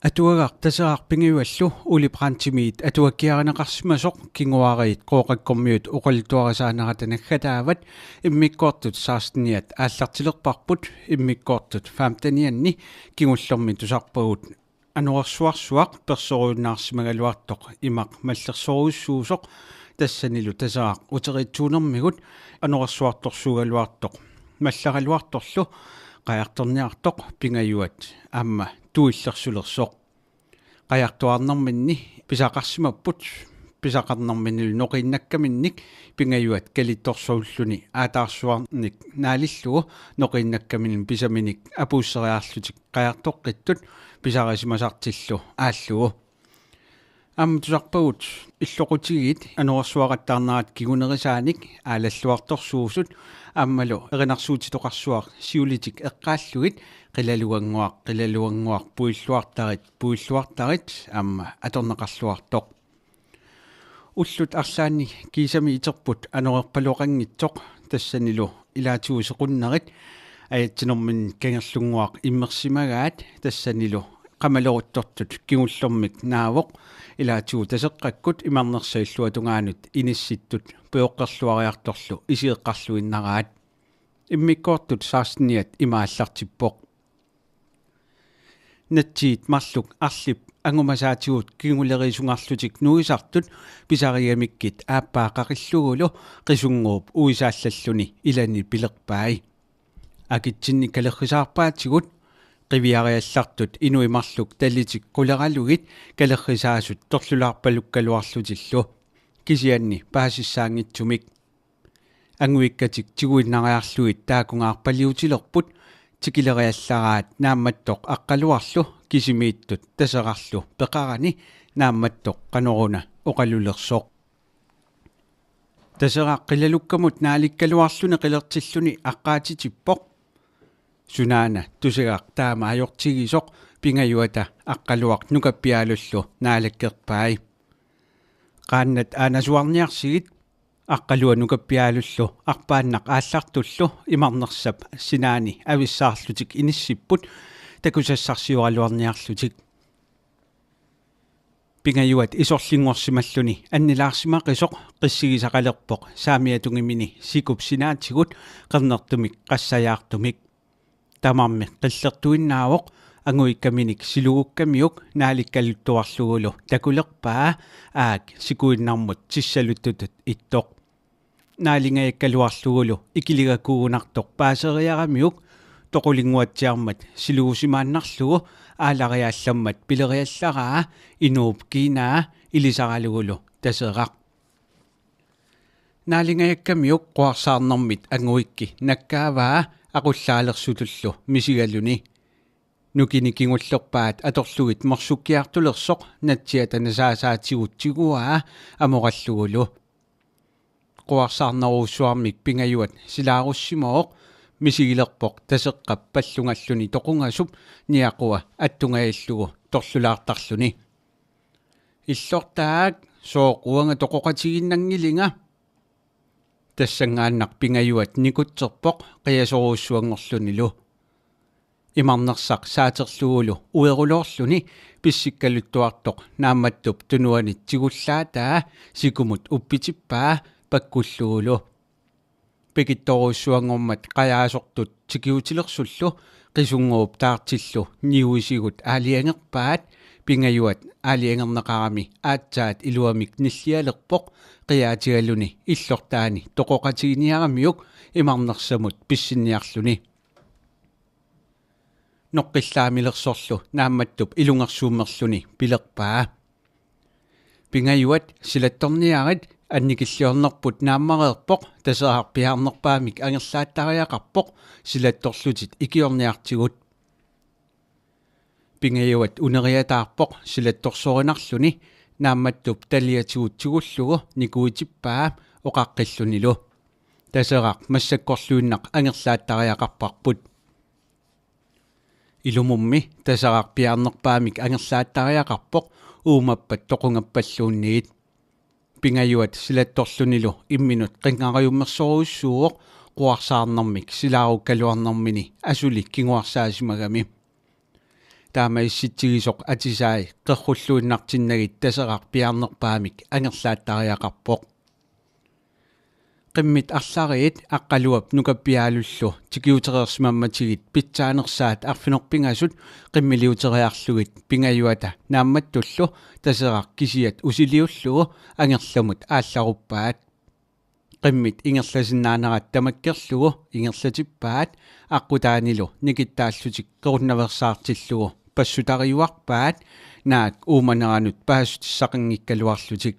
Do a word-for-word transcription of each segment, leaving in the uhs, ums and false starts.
Atuagaq Taseraq Pingajuallu Ole Brandtimit atuakkiarineqarsimasoq kinguaariit Qooqakkormiut oqaluttuarisaanerata naggataavat. Immikkoortut seksteniat aallartilerparput, immikkoortut femtenianni kingullermi tusarpagut anorersuarsuaq persorujunnaarsimagaluartoq imaq mallersorujussuusoq, tassanilu Taseraq uteriitsuunermigut anorersuartorsuugaluartoq malleraluartorlu qajartorniartoq Pingajuat aamma tuillersulersoq. Qajartuarnerminni pisaqarsimapput, pisaqarnerminnilu noqiinnakkaminnik Pingajuat kalittorsuulluni aataarsuarnik naalillugu noqiinnakkaminnik pisaminik apuusseriarlutik qajartoqqittut pisarisimasartillu aallugu. Aamma tusarpagut illoqutigiit anorersuaqattaarnerat kingunerisaanik aalalluartorsuusut aammalu erinarsuutitoqarsuaq siulitik eqqaallugit qilaluannguaq, qilaluannguaq, puilluartarit, puilluartarit aamma atorneqarluartoq. Ullut arlaanni kiisami iterput anorerpaloqanngitsoq, tassanilu ilaatigut sequnnerit ajatsinerminni kangerlunnguaq immersimagaat, tassanilu qamaleruttortut kingullermik naavoq ilaatigut Taseqqakkut imarnersap illuata tungaanut inissittut peoqqerluariartorlu isigeqqarluinnaraat. Immikkoortut seksteniat ima aallartippoq: Natsiit marluk arlip angumasaatigut kinguleriisungarlutik nuisartut pisarigamikkit aappaa qaqillugulu Qisunnguup uisaallalluni ilani pilerpai: Akitsinni kalerrisaarpaatigut. Qiviariallartut inuit marluk tallitik quleralugit kalerrisaasut torlulaarpalukkaluarlutillu, kisianni paasissaanngitsumik. Anguikkatik tiguinnariarlugit taakungaarpaliutilerput, tikileriallaraat Naammattoq Aqqaluarlu kisimiittut Taserarlu peqarani Naammattoq qanoruna oqalulersoq. Taseraq qilalukkamut naalikkaluarluni qilertilluni aqqaatitippoq. Sunaana Tusagaq taama ajortigisoq Pingajuata Aqqaluaq nukappiaalullu naalakkerpai. Qaannat aanasuarniarsigit. Aqqaluaq nukappiaalullu arpaannaq aallartullu imarnersap sinaani avissaarlutik inissipput takusassarsioraluarniarlutik. Pingajuat isorlinngorsimalluni annilaarsimaqisoq qissigisaqalerpoq saamiatungimini sikup sinaatigut qernertumik qassajaartumik. Tamarmi qillertuinnaavoq anguikkaminik silugukkamiuk naalikkaluttuarlugulu takulerpaa aak sikuinnarmut tissaluttutut ittoq. Naalingajakkaluarlugulu ikiligakuugunartoq paaseriaramiuk toqulinnguatsiarmat silugusimaannarlugu aalariaallammat pileriallaraa inuup kiinaa ilisaralugulu Taseraq. Naalingajakkamiuk quarsaarnermit anguikki nakkaavaa aqullaalersutullu misigaluni. Nukini kingullerpaat atorlugit morsukkiartulersoq natsiata nasaasaatigut tiguaa amorallugulu. Quarsaarnerujussuarmik Pingajuat silaarussimavoq, misigilerpoq Taseqqap pallungalluni toqungasup niaqua attungajallugu torlulaartarluni. Illortaak, sooq uanga toqoqatigiinnanngilinga? Tassanngaannaq Pingajuat nikutserpoq qiasorujussuanngorlunilu. Imarnersaq saaterlugulu ueruloorluni pissikkaluttuartoq Naammattup tunuanit tigullaataa sikumut uppitippaa pakkullugulu. Pikittorujussuanngormat qajaasortut tikiutilersullu Qisunnguup taartillu niuisigut aalajangerpaat. Pingajuat aalajangerneqarami aatsaat iluamik nillialerpoq qiaatigaluni illortaani toqoqatiginiaramiuk imarnersamut pissinniarluni. Noqqillaamilersorlu Naammattup ilungersuummerluni pilerpaa: Pingajuat, silattorniarit, annikilliornerput naammareerpoq, Taseraq piaarnerpaamik angerlaattariaqarpoq, silattorlutit ikiorniartigut. Pingajuat uneriataarpoq silattorsorinarluni, Naammattup taliatigut tigullugu nikuitippaa oqaqqillunilu. Taseraq massakkorluinnaq angerlaattariaqarparput. Ilumummi Taseraq piaarnerpaamik angerlaattariaqarpoq uumappat toqungappalluunniit. Pingajuat silattorlunilu imminut qinngariummersorujussuuvoq quarsaarnermik silaarukkaluarnermini asuli kinguarsaasimagami. Taama issitsigisoq atisai qerrulluinnartinnagit Taseraq piaarnerpaamik angerlaattariaqarpoq. Qimmit arlariit Aqqaluap nukappiaalullu tikiutereersimammatigit pitsaanersaat arfineq-pingasut qimmiliuteriarlugit Pingajuata Naammattullu Taseraq kisiat usiliullugu angerlamut aallaruppaat. Qimmit ingerlasinnaanerat tamakkerlugu ingerlatippaat aqqutaanilu nikittaallutik qerunnaveersaartillugu passutariuarpaat naak uumaneranut paasissutissaqanngikkaluarlutik.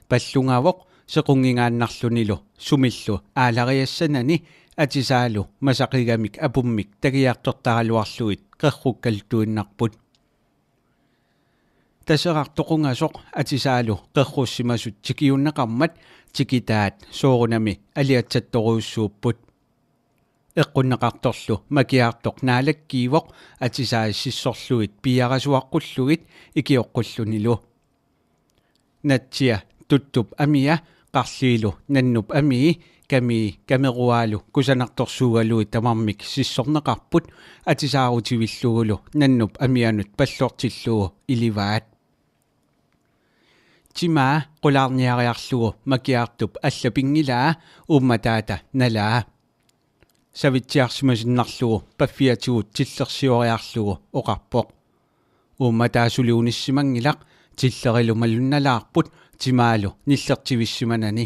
Pallungavoq sequnngingaannarlunilu sumillu aalariassanani atisaalu masaqigamik apummik tagiartortaraluarlugit qerrukkaluttuinnarput. Taseraq toqungasoq atisaalu qerrussimasut tikiunneqarmat tikitaat soorunami aliatsattorujussuupput. Eqqunneqartorlu Makiaartoq naalakkiivoq atisai sissorlugit piiarasuaqqullugit ikioqqullunilu. Natsia tuttup amia qarliilu nannup amii kamii kameruaalu kusanartorsuugaluit tamarmik sissorneqarput atisaarutivilugulu nannup amianut pallortillugu ilivaat. Timaa qulaarniariarlugu Makiaartup allapinngilaat uummataata nalaat. Savitsiarsimasinnarlugu paffiatigut tillersioriarlugu oqarpoq: Uummataa suli unissimanngilaq, tillerilu malunnalaarput timaalu nillertivissimanani.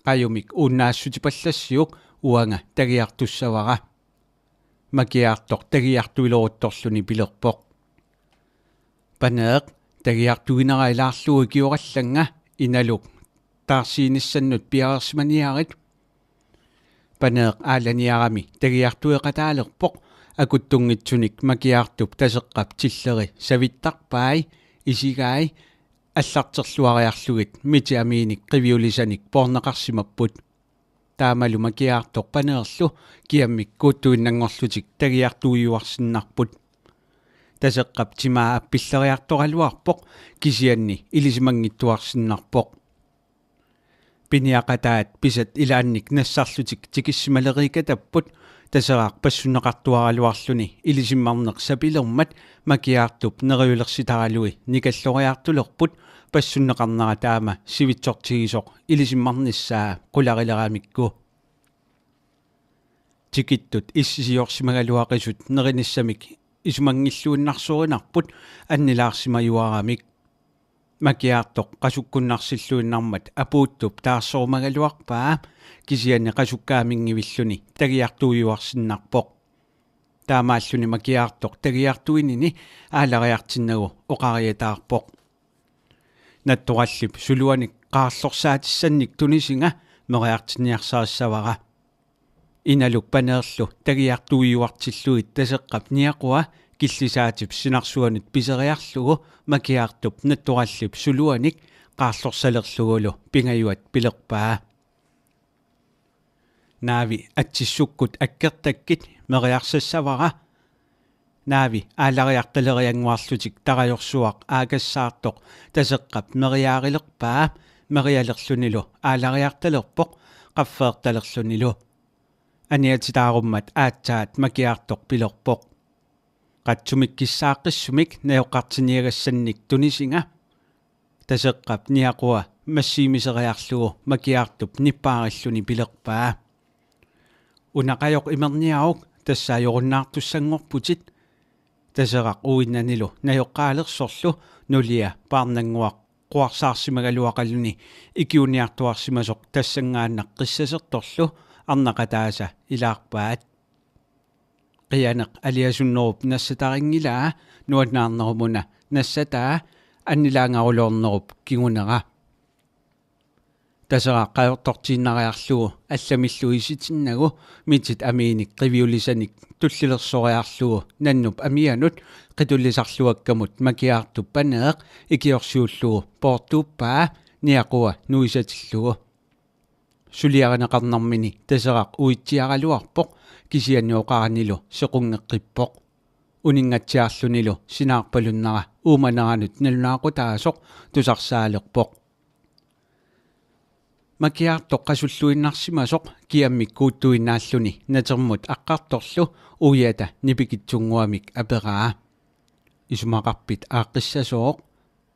Qajumik uunnaassutipallassiuk uanga tagiartussavara. Makiaartoq tagiartuileruttorluni pilerpoq: Paneeq, tagiartuinera ilaarlugu ikiorallannga, Inaluk taarsiinissannut piareersimaniarit. Paneeq aalaniarami tagiartueqataalerpoq akuttunngitsunik Makiaartup Taseqqap tilleri savittarpai, isigai allarterluariarlugit mitit amiinik qiviulisanik poorneqarsimapput. Taamalu Makiaartoq Paneerlu kiammik kuuttuinnanngorlutik tagiartuiuarsinnarput. Taseqqap timaa appilleriartoraluarpoq kisianni ilisimanngittuarsinnarpoq. Piniaqataat pisat ilaannik nassarlutik tikissimaleriikatapput. Taseraq passunneqartuaraluarluni ilisimmarneq sapilermat Makiaartup neriulersitaralui nikalloriartulerput passunneqarnera taama sivitsortigisoq ilisimmarnissaa qularileramikku. Tikittut issisiorsimagaluaqisut nerinissamik isumanngilluinnarsorinarput annilaarsimajuaramik. Makiaartoq qasukkunnarsilluinnarmat apuuttup taarsorumagaluarpaa kisianni qasukkaamiinngivilluni tagiartuiuarsinnarpoq. Taamaalluni Makiaartoq tagiartuinini aalariartinnagu oqariataarpoq: Nattorallip suluanik qaarlorsaatissannik tunisinga meriartinniarsarissavara. Inaluk Paneerlu tagiartuiuartillugit Taseqqap niaqua killisaatip sinarsuanut piseriarlugu Makiaartup nattorallip suluanik qaarlorsalerlugulu Pingajuat pilerpaa: Naavi atsissukkut akkertakkit, meriarsassavara. Naavi aalariartaleriannguarlutik tarajorsuaq aakassaartoq Taseqqap meriaarilerpaa, merialerlunilu aalariartalerpoq qaffeertalerlunilu. Aniatitaarummat aatsaat Makiaartoq pilerpoq: Qatsumik kissaaqqissumik najoqqartinniagassannik tunisinga. Taseqqap niaqua massiimiseriarlugu Makiaartup nippaarilluni pilerpaa: Una qajoq imerniaruk, tassa ajorunnaartussanngorputit. Taseraq uinnanilu najoqqaalersorlu nulia paarnannguaq quarsaarsimagaluaqaluni ikiuniartuarsimasoq tassanngaannaq qissasertorlu arnaqataasa ilaarpaat. Qianeq aliasunnerup nassatarinngilaa, nuannaarnerumuna nassataa annilaangaruloornerup kingunera. Taseraq qajortortiinnariarlugu allamillu isitinnagu mitit amiinik qiviulisanik tullilersoriarlugu nannup amianut qitulisarluakkamut Makiaartup Paneeq ikiorsiullugu poortuuppaa niaqua nuisatillugu. Suliarineqarnermini Taseraq uitsiaraluarpoq kisianni oqaranilu sequnngeqqippoq. Uninngatsiarlunilu sinaarpalunnera uumaneranut nalunaaqutaasoq tusarsaalerpoq. Makiaartoq qasulluinnarsimasoq kiammik kuuttuinnaalluni natermut aqqartorlu uiata nipikitsunnguamik aperaa: "Isumaqarpit aaqqissasooq?"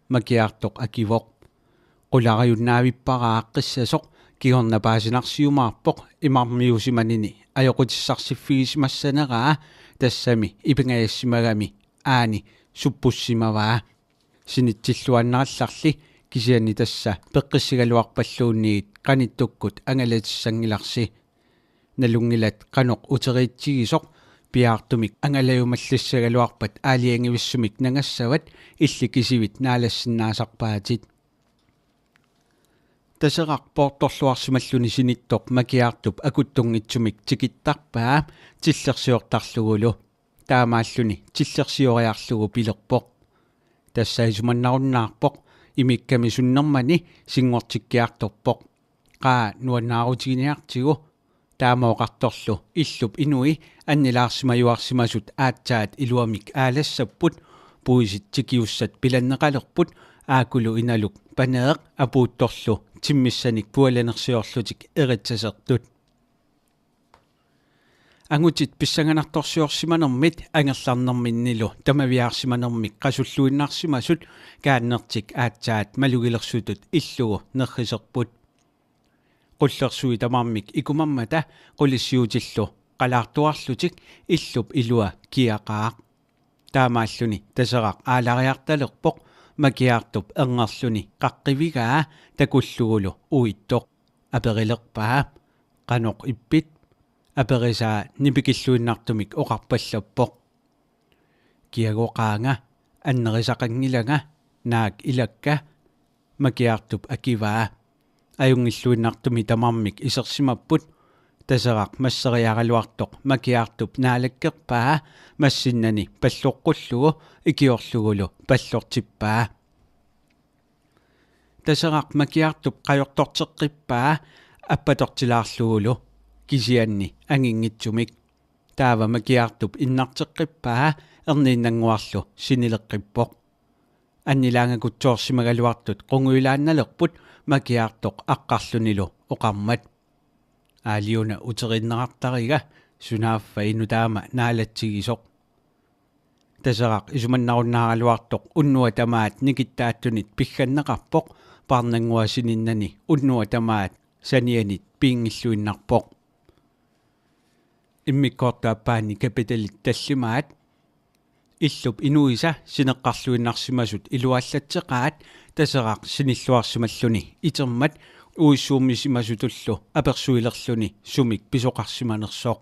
Makiaartoq akivoq: "Qularajunnaavipparaa aaqqissasoq, kingorna paasinarsiumaarpoq imarmiusimanini ajoqutissarsiffigisimassaneraa, tassami ipingajassimagami aani suppussimavaa. Sinitsilluaannarallarli, kisianni tassa peqqissigaluarpalluunniit qanittukkut angalatissanngilarsi. Nalunngilat qanoq uteriitsigisoq, piaartumik angalajumallissagaluarpat aalajangivissumik nangassavat, illit kisivit naalassinnaasarpaatit." Taseraq poortorluarsimalluni sinittoq Makiaartup akuttunngitsumik tikittarpaa tillersiortarlugulu. Taamaalluni tillersioriarlugu pilerpoq: "Tassa isumannarunnaarpoq, imikkami sunnermani sinngortikkiartorpoq. Qaa, nuannaarutiginiartigu." Taama oqartorlu illup inui annilaarsimajuarsimasut aatsaat iluamik aalassapput, puisit tikiussat pilanneqalerput, aakkulu inaluk Paneeq apuuttorlu timmissanik pualanersiorlutik eritsasertut. Angutit pissanganartorsiorsimanermit angerlarnerminnilu tamaviaarsimanermik qasulluinnarsimasut kaannertik aatsaat malugilersutut illugu nerriserput. Qullersui tamarmik ikumammata qulissiutillu qalaartuarlutik illup ilua kiaqaaq. Taamaalluni Taseraq aalariartalerpoq, Makiaartup erngerluni qaqqivigaa takullugulu uittoq. Aperilerpaa: "Qanoq ippit?" Aperisaa nipikilluinnartumik oqarpallappoq: "Kiagoqaanga, annerisaqanngilanga, naak ilakka?" Makiaartup akivaa. Ajunngilluinnartumik tamarmik isersimapput. Taseraq masseriaraluartoq Makiaartup naalakkerpaa massinnani palloqqullugu ikiorlugulu pallortippaa. Taseraq Makiaartup qajortorteqqippaa appatortilaarlugulu, kisianni anginngitsumik. Taava Makiaartup innarteqqippaa erniinnannguarlu sinileqqippoq. Annilaangakutsoorsimagaluartut qungujulaannalerput Makiaartoq aqqarlunilu oqarmat: "Aaliuna uteriinneqartariga, sunaaffa inuk taama naalatsigisoq." Taseraq isumannarunnaaraluartoq unnuaq tamaat nikittaattunit pigganneqarpoq, paarnannguaq sininnani unnuaq tamaat sanianit piinngilluinnarpoq. Immikkoortup aappaani kapitalit tallimaat. Illup inuisa sineqqarluinnarsimasut iluallatseqaat Taseraq sinilluarsimalluni itermat uissuummisimasutullu apersuilerluni sumik pisoqarsimanersoq.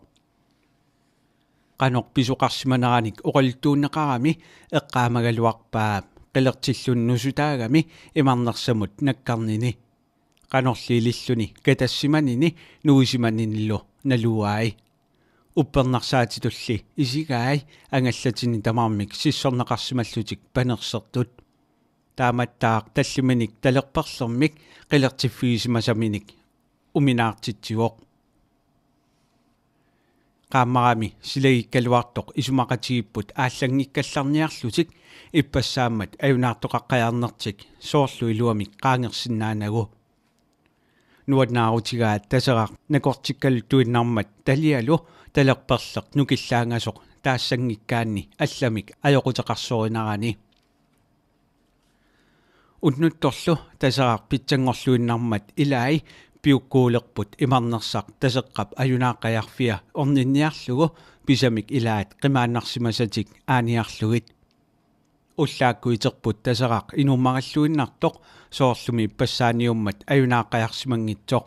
Qanoq pisoqarsimaneranik oqaluttuunneqarami eqqaamagaluarpaa qilertilluni nusutaagami imarnersamut nakkarnini. Qanorli ililluni katassimanini nuisimaninilu naluai. Uppernarsaatitulli isigai angallatini tamarmik sissorneqarsimallutik panersertut. Taamattaaq talliminik talerperlermik qilertiffigisimasaminik uminaartitsivoq. Qaammarami silagikkaluartoq isumaqatigiipput aallanngikkallarniarlutik ippassaammat ajunaartoqaqqajaarnertik soorlu iluamik qaangersinnaanagu. Nuannaarutigaat Taseraq nakortikkaluttuinnarmat talialu talerperleq nukillaangasoq taassanngikkaanni allamik ajoquteqarsorinarani. Unnuttorlu Taseraq pitsanngorluinnarmat ilai piukkuulerput imarnersaq Taseqqap ajunaaqqajarfia orninniarlugu pisamik ilaat qimaannarsimasatik aaniarlugit. Ullaakkut iterput Taseraq inuummaralluinnartoq soorlumi ippassaaniummat ajunaaqqajarsimanngitsoq.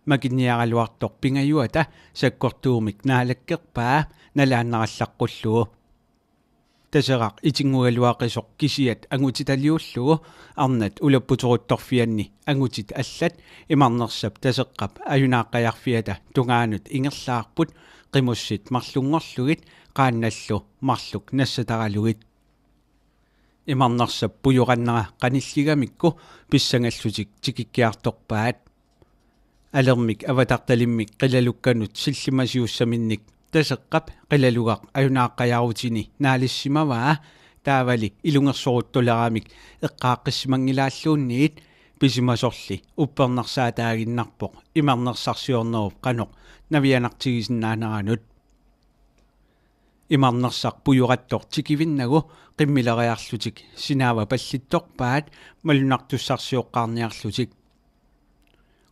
Makinniaraluartoq pingajuata sakkortuumik naalakkerpaa nalaannarallaqqullugu. Taseraq itinngugaluaqisoq kisiat angutitaliullugu arnat ulapputeruttorfianni angutit allat imarnersap Taseqqap ajunaaqqajarfiata tungaanut ingerlaarput qimussit marlunngorlugit qaannallu marluk nassataralugit. Imarnersap pujorannera qanilligamikku pissangallutik tikikkiartorpaat. Alermik avatartalimmik qilalukkanut sillimasiussaminnik Taseqqap qilalugaq ajunaaqqajaarutini naalissimavaa, taavali ilungersoruttuleramik eqqaaqqissimanngilaalluunniit Pisimasorli uppernarsaataaginnarpoq imarnersarsiornerup qanoq navianartigisinnaaneranut. Imarnersaq pujorattoq tikivinnagu qimmileriarlutik sinaava pallittorpaat malunnartussarsioqqaarniarlutik.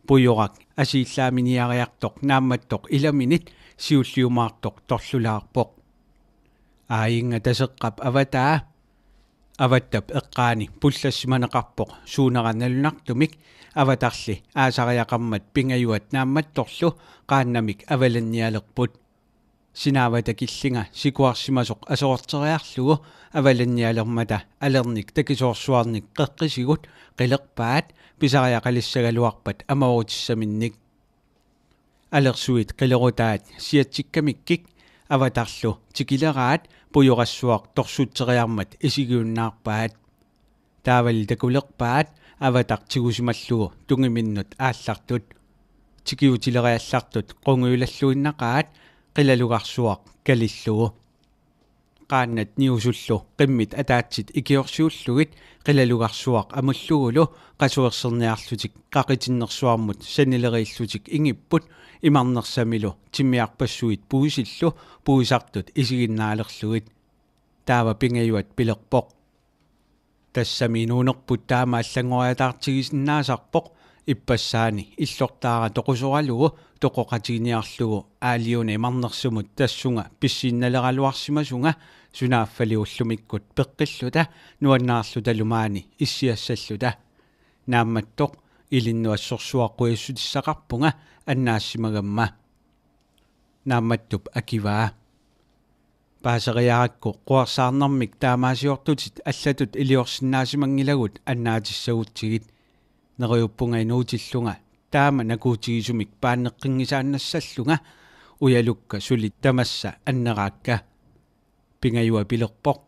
Pujorak asiillaaminiariartoq Naammattoq ilaminit siulliumaartoq torlulaarpoq. Aajinnga Taseqqap avataa. Avattap eqqaani pullassimaneqarpoq suunera nalunartumik. Avatarli aasariaqarmat Pingajuat Naammattorlu qaannamik avalannialerput. Sinaavata killinga sikuarsimasoq aserorteriarlugu avalannialermata alernik takisoorsuarnik qeqqisigut qilerpaat pisariaqalissagaluarpat amoorutissaminnik. Alersuit qilerutaat siatsikkamikkik avatarlu tikileraat pujorassuaq torsutteriarmat isigiunnaarpaat. Taavali takulerpaat avatar tigusimallugu tungiminnut aallartut. Tikiutileriallartut qungujulalluinnaqaat qilalugarsuaq kalillugu. Qaannat niusullu qimmit ataatsit ikiorsiullugit qilalugarsuaq amullugulu qasuerserniarlutik qaqitinnersuarmut sanileriillutik ingipput imarnersamilu timmiarpassuit puisillu puisartut isiginnaalerlugit. Taava Pingajuat pilerpoq: Tassami inuunerput taama allanngoriataartigisinnaasarpoq, ippassaani illortaara toqusoralugu toqoqatiginiarlugu aaliuna imarnersamut tassunga pissiinnaleraluarsimasunga sunaaffali ullumikkut peqqilluta nuannaarlutalu maani issiassalluta. Naammattoq ilinnut assorsuaq qujassutissaqarpunga annaassimagamma. Naammattup akivaa: Paaseriarakku quersaarnermik taamaasiortutit allatut iliorsinnaasimanngilakka annaatissagutsigit. Neriuppunga inuutillunga taama nakuutigisumik paanneqqinngisaannassallunga, ujalukka suli tamassa anneraakka. Pingajuat pilerpoq: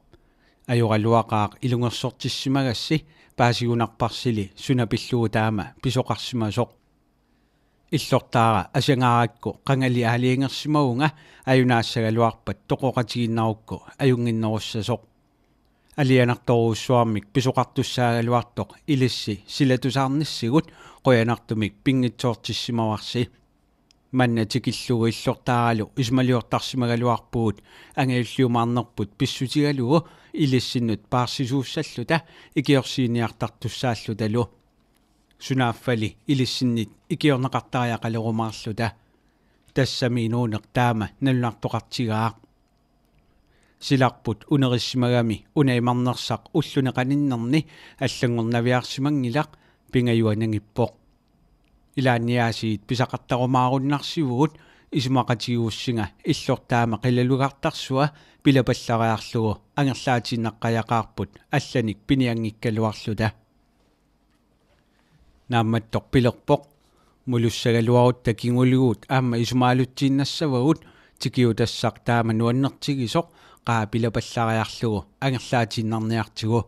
Ajoraluaqaaq ilungersortissimagassi, paasigunarparsili suna pillugu taama pisoqarsimasoq. Illortaara asangaarakku qangali aalajangersimavunga ajunaassagaluarpat toqoqatigiinnarukku ajunnginnerussasoq. Alianartorujussuarmik pisoqartussaagaluartoq ilissi silatusaarnissigut qujanartumik pinngitsoortissimavarsi. Manna tikillugu illortaaralu isumaliortarsimagaluarpugut angajulliumaarnerput pissutigalugu ilissinnut paarsisuussalluta ikiorsiiniartartussaallutalu. Sunaaffali ilissinnit ikiorneqartariaqalerumaarluta. Tassami inuuneq taama nalunartoqartigaaq. Silarput unerissimagami una imarnersaq ulluni qaninnerni allanngornaviarsimanngilaq, Pingajuat nangippoq: Ilaanniaasiit pisaqartarumaarunnarsivugut, isumaqatigigussinga illortaama qilalugartarsua pilapallariarlugu angerlaatiinnaqqajaqaarput allanik pinianngikkaluarluta. Naammattoq pilerpoq: Mulussagaluarutta kingulligut aamma isumaalutsiinnassavagut, tikiutassaq taama nuannertigisoq qaa pilapallariarlugu angerlaatiinnarniartigu.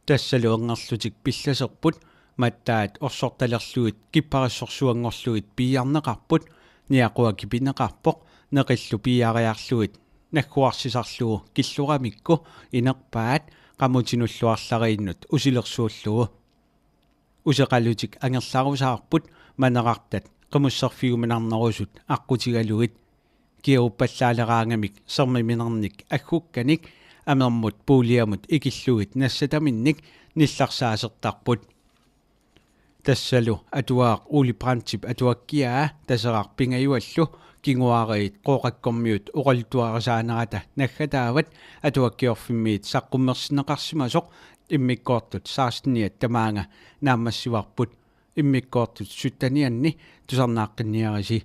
Tassalu erngerlutik pillaserput, mattaat orsortalerlugit kipparissorsuanngorlugit piiarneqarput, niaqua kipineqarpoq, neqillu piiariarlugit nagguarsisarlugu killoramikku inerpaat qamutinullu arlariinnut usilersuullugu. Useqalutik angerlarusaarput manerartat qimusserfigiuminarnerusut aqqutigalugit. Kiaguppallaaleraangamik sermiminernik aggukkanik amermut puuliamut ikillugit nassataminnik nillarsaasertarput. Tassalu atuagaq Ole Brandtip atuakkiaa Taseraq Pingajuallu kinguaariit Qooqakkormiut oqaluttuarisaanerata naggataavat Atuakkiorfimmiit saqqummersinneqarsimasoq. Immikkoortut seksteniat tamaanga naammassivarput. Immikkoortut syttenianni tusarnaaqqinniarisi.